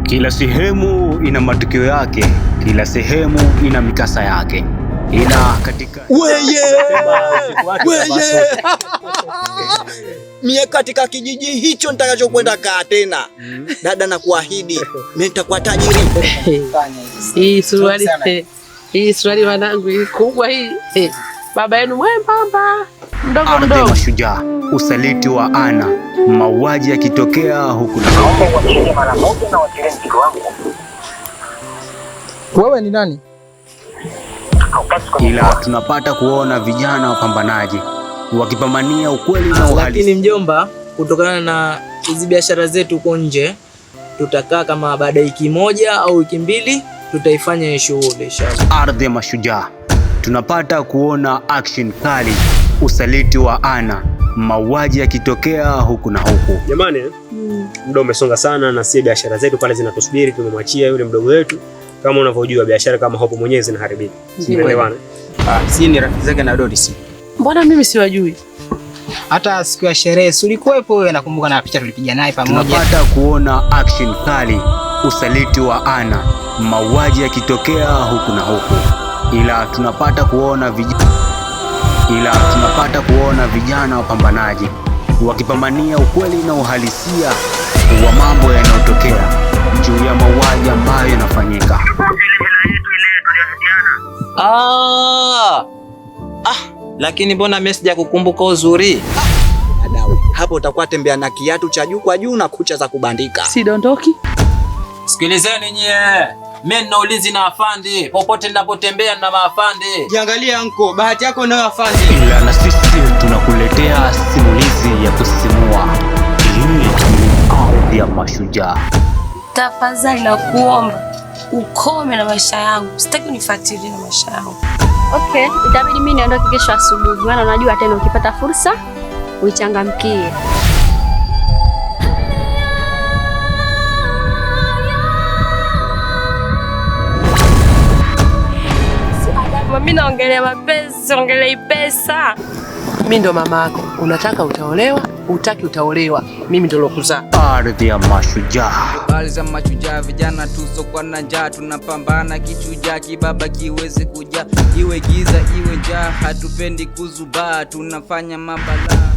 Kila sehemu ina matukio yake, kila sehemu ina mikasa yake, ila katika Weye! Weye! Mie katika kijiji hicho nitakachokwenda kaa tena, dada, na kuahidi mie nitakuwa tajiri. Hii suruali, hii suruali wanangu, hii kubwa hii. Baba yenu mwembamba mdogo ardhi ya mdogo. Mashujaa, usaliti wa Ana, mauaji yakitokea huku na huku. Wewe ni nani? Ila tunapata kuona vijana wapambanaji wakipambania ukweli na uhalisia. Lakini mjomba, kutokana na hizi biashara zetu huko nje, tutakaa kama baada ya wiki moja au wiki mbili tutaifanya hii shughuli inshallah. Ardhi ya Mashujaa tunapata kuona action kali, usaliti wa Ana, mauaji yakitokea huku na huku. Jamani, muda umesonga sana na si biashara zetu pale zinatusubiri. Tumemwachia yule mdogo wetu, kama unavyojua biashara kama hapo mwenyewe zinaharibika. Unaelewana? Ah, si ni rafiki zake na Doris. Mbona mimi siwajui? Hata siku ya sherehe si ulikuwepo wewe, nakumbuka na picha tulipiga naye pamoja. Tunapata kuona action kali, usaliti wa Ana, mauaji yakitokea huku na huku, ila tunapata kuona vijana wapambanaji wakipambania ukweli na uhalisia wa mambo yanayotokea juu ya mauaji ambayo yanafanyika. Ah! Ah, lakini mbona mimi sija kukumbuka uzuri? Dadawe, hapo utakuwa tembea na kiatu cha juu kwa juu na kucha za kubandika. Sidondoki. Sikilizeni nyie. Mimi nina ulinzi na afandi. Popote ninapotembea nina maafandi. Jiangalie anko, bahati yako nayo afande. Ila na sisi tunakuletea simulizi ya kusisimua. Hii ni Ardhi ya Mashujaa. Tafadhali nakuomba ukome na maisha yangu, sitaki unifuatilie na maisha yangu. Okay, itabidi mimi niondoke kesho asubuhi, maana unajua tena ukipata fursa uichangamkie. Mimi naongelea mapenzi, siongelei pesa. Mimi ndo mama yako. Unataka utaolewa, utaki utaolewa. Mimi ndo lokuzaa. Ardhi ya Mashujaa. Habari za mashujaa, vijana tusokuwa na njaa, tunapambana kichujaa, kibaba kiweze kuja, iwe giza iwe njaa, hatupendi kuzubaa, tunafanya mabalaa.